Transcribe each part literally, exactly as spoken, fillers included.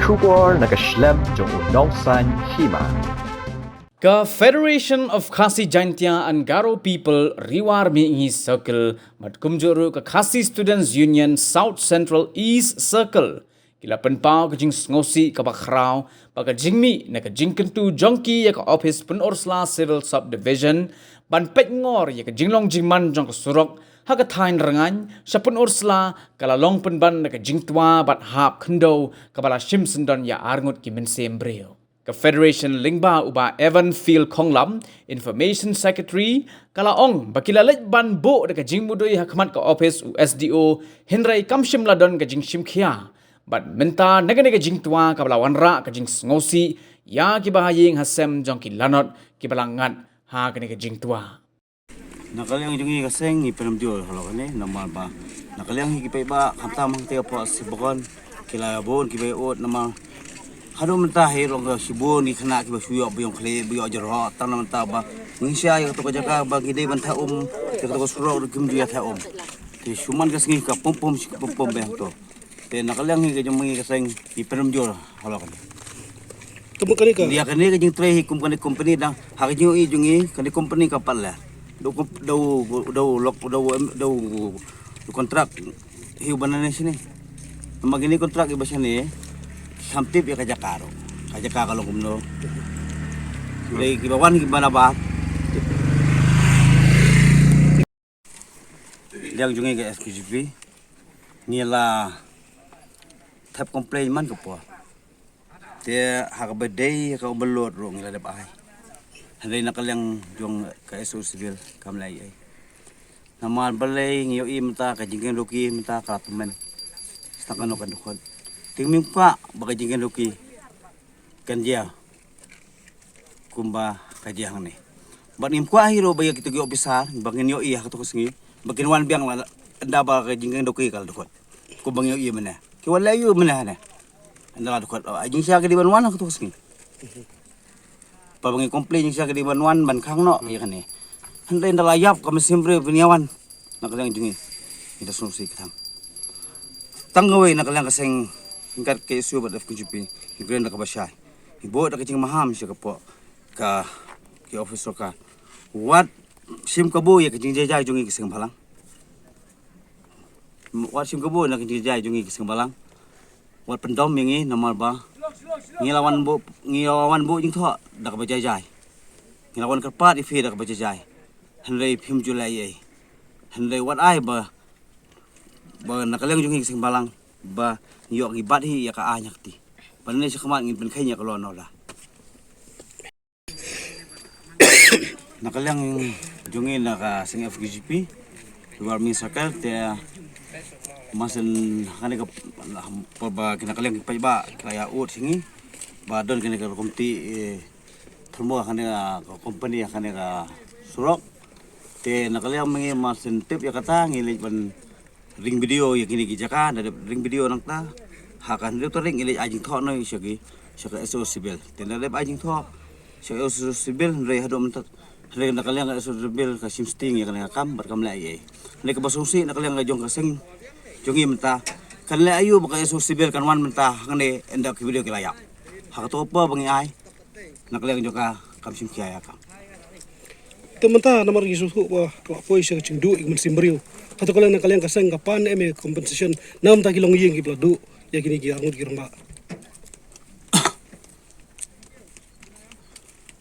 Khubor na ka shlem jong u nongsaiñ hima. Ka Federation of Khasi Jaintia and Garo People Ri War Mihngi Circle bad kumjuh ruh ka Khasi Students Union South Central East Circle ki la pynpaw ka jingsngewsih kaba khraw ba ka jingmih na ka jingkyntu jong ki ïa ka ophis Pynursla Civil Subdivision ban peit ngor ïa ka jinglong jingman jong ka surok ha ka thaiñ Rngaiñ sha Pynursla ka la long pynban na ka jingtwa bad hap khyndew kaba la shim syndon ïa arngut ki mynsiem briew. Ka Federation lyngba u Bah Evan Phil Khonglam, Information Secretary, ka la ong ba ki la leit ban buh da ka jingmudui ha khmat ka ophis u S D O, hynrei kam shym la don ka jingshim khia. Bad mynta na kane ka jingtwa kaba la wanrah ka jingsngewsih ïa ki bahaïing hasem jong ki lanot kiba la ngat ha kane ka jingtwa. Na ka liang jong ngi ka seng ngi pynrem jur halor kane namar ba na ka liang hi ki paidbah khamtam hangtei hapoh Sibakon ki la bun kiba ïa ud namar haduh mynta hi long ka shibun ki khynnah kiba shu ïoh ba ïong khlieh ba ïoh jyrhoh tang na mynta ba ngi sha ïa kato ka jaka ba ngi dei ban theh um ïa kato ka surok ruh kim ju ïa theh um. Te shu man ka sngi ka pum pum shi ka pum pum beh to. Te na ka liang hi ka jong ngi ka seng ngi pynrem jur halor kane. Te ba kane ka. Ïa kane ka jingtrei hi kum kane company dang ha ka jingïohi jong ngi kane company ka pat leh. Dau comp- dau dau lok dau dau contract hi u ba nane shane. Namar kane contract i ba shane sam tip ïa ka jaka ruh. Ka jaka ka long kumno. Dei kiba wan kiba na ba. Liang jong ngi ka S K G P ngi la thep complain man ka por. Te ha kaba dei ha ka overload ruh ngi la dep ai. Hynrei na ka liang jong ka S O Civil kam leh ei ei. Namar balei ngi ïohi mynta ka jingkyndoki mynta ka la tymmen. Sdang kano kan dkhot. Te ngim kwah ba ka jingkyndoki kan jia kumba ka jia hangne. Bad ngim kwah hi ruh ba ïa kito ki ophisar ba ngin ïohi ha kato ka sngi ba kin wan biang la ynda ba ka jingkyndoki ka la dkhot. Kumba ngi ïohi mynne ki wan leh aïu mynne hangne. Ynda la dkhot ai jingshisha ki dei ban wan ha kato ka sngi. Ba ba ngi complain jingshisha ki dei ban wan ban khang noh ïa kane. Hynrei ynda la ïap ka mynsiem briew ban ïa wan. Na ka liang jong ngi ngi da sngewsih ka thang. Tang kawei na ka liang ka seng ryngkat K S U bad F K J P ngi kren da kaba shai. Ngi buh da ka jingmaham sha ka pok ka ki office sorkar. Wat shim kabu ïa ka jingjai jai jong ngi ka seng bhalang. Wat shim kabu na ka jingjai jong ngi ka seng bhalang. Wat pyndom ïa ngi namar ba ngi la wan buh ngi la wan buh jingthoh da kaba jai jai. Ngi la wan kyrpad ïa phi da kaba jai jai. Hynrei phim ju leh ei ei. Hynrei wat ai ba ba na ka liang jong ngi ka seng bhalang ba ngi ïoh ngi bat hi ïa ka aiñ ha kti. Ba ne shakhmat ngin pynkheiñ ïa ka law and order. Na ka liang jong ngi na ka seng F K J P Ri War Mihngi Circle te masen kane ka por ba kine na ka liang ki paidbah ki la ïa ud sha ngi ba don kane ka rukom ti thormo kane ka company kane ka surok. Te na ka liang ma ngi masen tip ïa kata ngi leit ban ring video ïa kine ki jaka da dep ring video nangta. Ha ka hynriew tarik ngi leit ai jingthoh noh sha ki sha ka S O Civil. Te da dep ai jingthoh sha ka S O Civil hynrei haduh mynta hynrei na ka liang ka S O Civil ka shim sting ïa kane ka kam bad kam leh ei ei. Hynrei kaba sngewsih na ka liang ka jong ka seng jong ngi mynta kan leh aïu ba ka S O Civil kan wan mynta hangne ynda ki video ki la ïap. Ha kato ka por ba ngi ai na ka liang jong ka kam shim khia ïa ka. Te mynta namar ngi sngewthuh ba ka la poi sha ka jingduh ïa ka mynsiem briew. Hato ka liang na ka liang ka seng ka pan em ïa compensation na mynta ki longïing kiba la duh ïa kine ki arngut ki rangbah.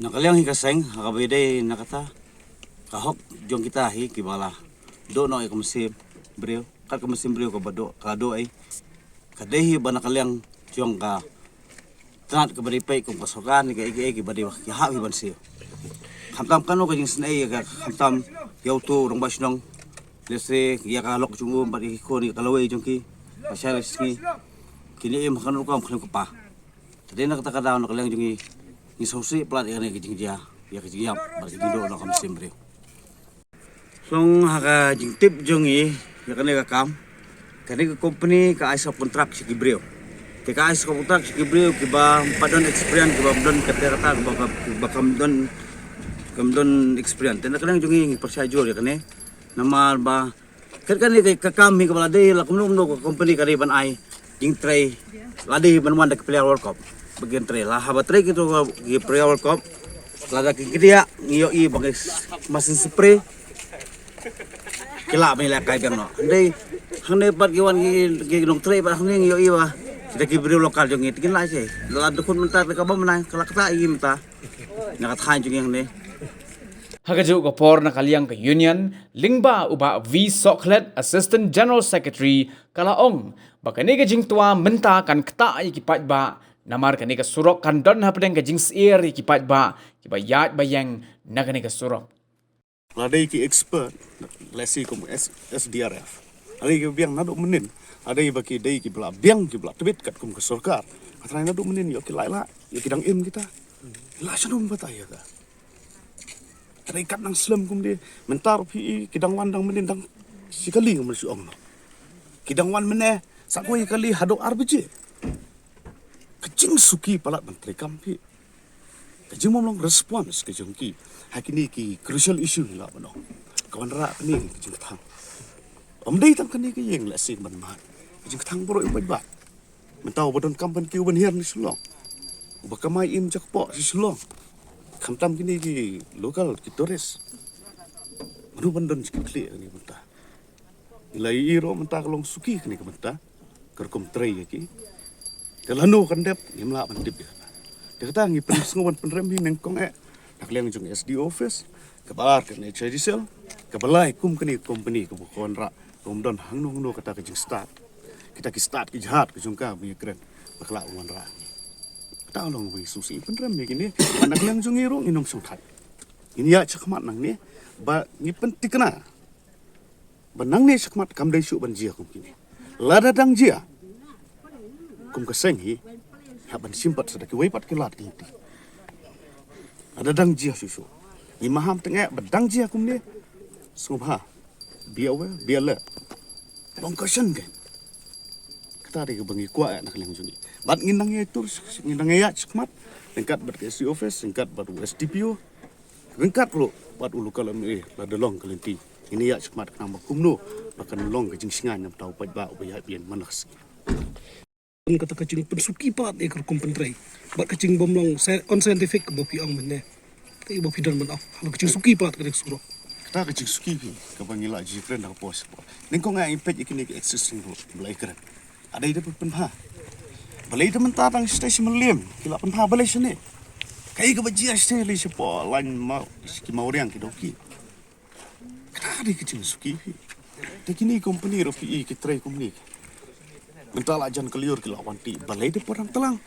Na ka liang hi ka seng ha kaba ïadei na kata ka hok jong kita hi kiba la duh noh ïa ka mynsiem briew. Kat ka mynsiem briew kaba duh ka la duh ei. Ka dei hi ba na ka liang jong ka tnat kaba dei peit kum ka sorkar ne kaei kaei kiba dei ba ki hap hi ban siew. Khamtam kano ka jingsnei ïa ka khamtam ïa uto u rangbah shnong. Lehse ïa ka lok jong u bad ïa ki khun ïa ka lawei jong ki ba shai la sngi. Kine im ha kano rukom khlem kpa. Te dei na kata ka daw na ka liang jong ngi ngi sngewsih palat ïa kane ka jingjia ïa ka jingïap bad ka jingduh na ka mynsiem briew. Song ha ka jingtip jong ngi ïa kane ka kam kane ka company ka ai sub contract sha ki briew. Te ka ai sub contract sha ki briew kiba ym pat don experience kiba ym don kata kata kiba ka- kiba kam don kam don experience. Te na ka liang jong ngi ngi pyrshah jur ïa kane namar ba kat kane ka ka kam hi kaba la dei la kumno kumno ka company ka dei ban ai Jingtrei lada ban wan da ki player World Cup, ba kin trei la haba trei ki tu ki player World Cup, lada ki kdiah ngi ïohi ba ngi masin spray ki lah ban ïalehkai biang noh. Hynrei hangne pat ki wan ki, ki nongtrei pat hangne ngi ïohi ba kita ki briew lokal jong ngi te kin lah shi. La dkhot mynta ka ba mynta ka la kata i mynta na ka thaiñ jong ngi hangne. Ha kajuh ka por na ka liang ka Union, lyngba u Bah V Sohkhlet, Assistant General Secretary, ka la ong ba kane ka jingtwa mynta kan ktah ïa ki paidbah, namar kane ka surok kan don hapdeng ka jingsyier ïa ki paidbah kiba ïaid ba ïeng na kane ka surok. La dei ki expert, lehse kum S, SDRF. La dei ki biang naduh mynnin, la dei ba ki dei kiba la biang kiba la tbit katkum ka sorkar. Hynrei naduh mynnin ïoh ki la ïaleh, ïoh ki dang im kita. La shnong batai ïa ka. Hynrei kat nang slem kumne, mynta ruh phi i ki dang wan dang mynnin dang shi kali kumne shu ong noh. Ki dang wan mynne, sa kawei kali haduh ar baje. Ka jingsuki palat ban treikam phi. Ka jingbym long response ka jong ki ha kine ki crucial issue ngi lah ban ong. Ka wanrah kane ka jingkthang. Ym dei tang kane ka ïing lehse ban mad. Ka jingkthang baroh ïa u paidbah. Mynta uba donkam ban kiew ban hiar na Shillong, uba kamai im jakhpoh sha Shillong, khamtam kine ki local ki tourist. Mano ban don jingkitkhlieh kane ka bynta? Ngi la ïohi ruh mynta ka long suki kane ka bynta. Ka rukom trei ïa ki, ka lano kan dep ngim lah ban tip ïa kata. Te kata ngi pynsngew ban pynrem hi nyngkong eh na ka liang jong SDO office, kaba ar ka NHIDCL, kaba lai kum kane ka company kaba ka wanrah, ka ym don hangno hangno kata ka jingstad. Kita ki stad ki jhat ka jong ka ba ngi kren ba ka lah wanrah. Kata long ba ngi sngewsih pynrem ïa kine. Bad na ka liang jong ngi ruh ngin ym shongthait. Ngin ïaid shakhmat nangne ba ngi pynthikna ba nangne shakhmat kam dei shuh ban jia kum kine. Lada dang jia kum ka seng hi, hap ban shim pat sa da kiwei pat ki lad ki lynti. Lada dang jia shuh shuh, ngi maham tang eh ba dang jia kumne. Sngewbha, be aware, be alert. Long ka shen kein. Kata dei kaba ngi kwah eh na ka liang jong ngi. Bad ngin nang ïatur, ngin nang ïaid shakhmat ryngkat bad ka SDO office, ryngkat bad u SDPO, ryngkat ruh bad u local MLA lada long ka lynti. Ngin ïaid shakhmat khnang ba kumno ba kan long ka jingshngaiñ na bynta u paidbah uba ïaid ba ïeng man la ka sngi. Kata ka jingpynsuki palat ïa ka rukom pyntrei bad ka jingbym long unscientific kaba phi ong mynne. Kaei ba phi don ban ong halor ka jingsuki palat ka dei ka surok? Kata ka jingsuki phi kaba ngi la ju kren da ka por sha ka por. Nyngkong eh ngi peit ïa kine ki existing road ba la ïakren. Ka dei da pynbha. Balei da mynta tang shatei sha Mylliem ki la pynbha, balei shane? Kaei kaba jia shatei lei shapoh lain ma ki Mawriang ki Dawki? Kata dei ka jingsuki phi. Te kine ki company ruh phi i ki trei kumne. Mynta la jan ka lyiur ki la wan ti, balei da por dang tlang?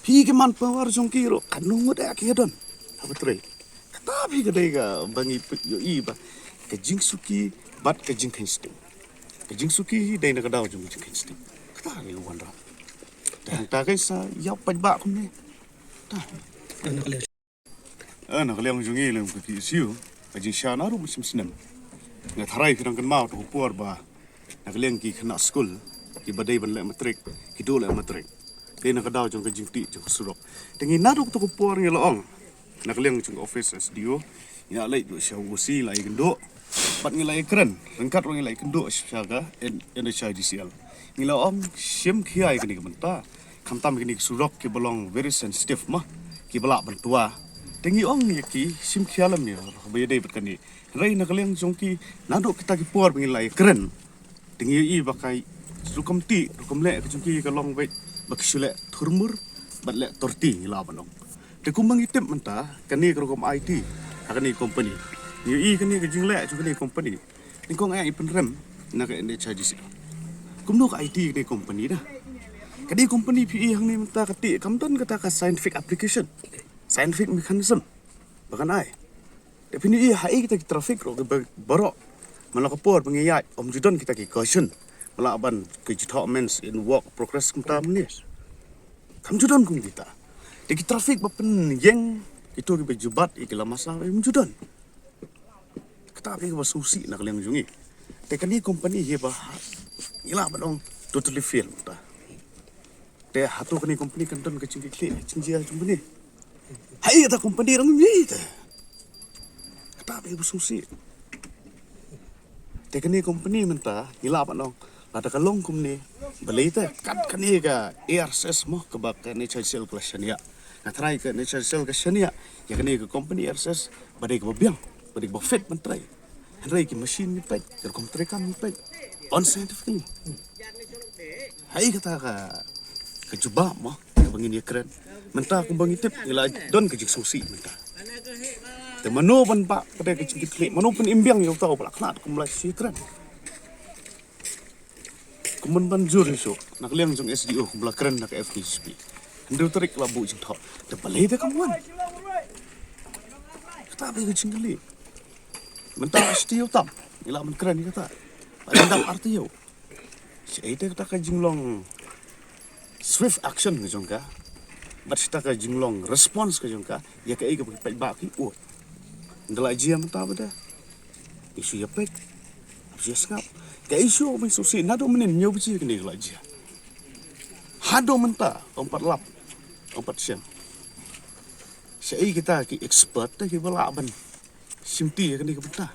Phi i ki manpower jong ki ruh katno ngut eh ki ïa don haba trei. Kata phi ka dei kaba ngi peit ïohi ba ka jingsuki bad ka jingkheiñ sting. Ka jingsuki hi dei na ka daw jong ka jingkheiñ sting. Kata dei ka wanrah. Te hangta ka sa ïa paidbah kumne. Ta. Na ka liang jong ngi lem ka K S U, ka jingshisha na ruh mynshem snem. Nga tharai phi dang kynmaw to ka por ba na ka liang ki khynnah skul kiba dei ban leh matrik, ki duh leh matrik. Dei na ka daw jong ka jingtih jong ka surok. Te ngi naduh to ka por ngi la ong na ka liang jong ka office SDO, ngi la leit sha OC, la ïakynduh bad ngi la ïakren ryngkat ruh, ngi la ïakynduh sha ka NHIDCL. Ngi la ong shim khia ïa kane ka bynta. Khamtam kine ki surok kiba long very sensitive ma, kiba lah ban twa. Te ngi ong ïa ki shim khia lem ïa kaba ïadei bad kane. Hynrei na ka liang jong ki naduh kita ki por ba ngi la ïakren, te ngi ïohi ba ka rukom tih rukom leh ka jong ki ka long beit ba ki shu leh thurmur bad leh torti, ngi lah ban ong. Te kumba ngi tip mynta kane ka rukom aiti ha kane ka company, ngi ïohi kane ka jingleh jong kane ka company. Nyngkong eh ngi pynrem na ka NHIDCL. Kumno ka aiti kane ka company da? Kane ka company phi i hangne mynta ka tih kam don kata ka scientific application, scientific mechanism ba kan ai. Te phin ïohi ha i kita ki traffic ruh kiba baroh man la ka por ba ngi ïaid, ym ju don kita ki caution ba lah ban ki ju thoh mens in work progress kumta mynne. Kam ju don kum kita. Te ki traffic ba pynïeng kito kiba ju bat ïa ki la masa ym ju don. Kata phi kaba sngewsih na ka liang jong ngi. Te kane ka company hi ba ngi lah ban ong totally fail ta. Te hato kane ka company kan don ka jingkitkhlieh jingjia jong kane? Hai kata company rang ngi te. Kata phi kaba sngewsih. Te kane ka company mynta ngi lah ban ong Lada ka long kumne, balei te kat kane ka A R S S mo, kaba ka Nature Cell ka la shaniah. Nga tharai ka Nature Cell ka shaniah ïa kane ka company A R S S ba dei kaba biang, ba dei kaba fit ban trei. Hynrei ki machine ngi peit, ki rukom treikam ngi peit unscientifically. Haei kata ka, ka jubab mo kaba ngin ïakren? Mynta kumba ngi tip, ngi la don ka jingsngewsih mynta. Te mano ban bah pat ka jingkitkhlieh, mano pynimbiang ïa uta uba la khlad kumba la shu ïakren? Kumban ban jur ïa shuh na ka liang jong S D O kumba la kren na ka F K G P. Hynriew tarik la buh jingthoh. Te balei te kam wan? Kata ba ka jingkylli. Mynta la shi taïew tam ngi la ban kren ïa kata. La dang dap ar taïew. Shaei te kata ka jinglong swift action ka jong ka, bad kata ka jinglong response ka jong ka ïa kaei kaba ki paidbah ki ong? Ynda la jia mynta ba da, ngi shu ïa peit, ngi shu ïa sngap. Ka issue ba ngi sngewsih naduh mynnin hynñiew baje kane ka la jia. Haduh mynta ym pat lap, ym pat shem. Shaei kita ki expert te kiba lah ban shimti ïa kane ka bynta?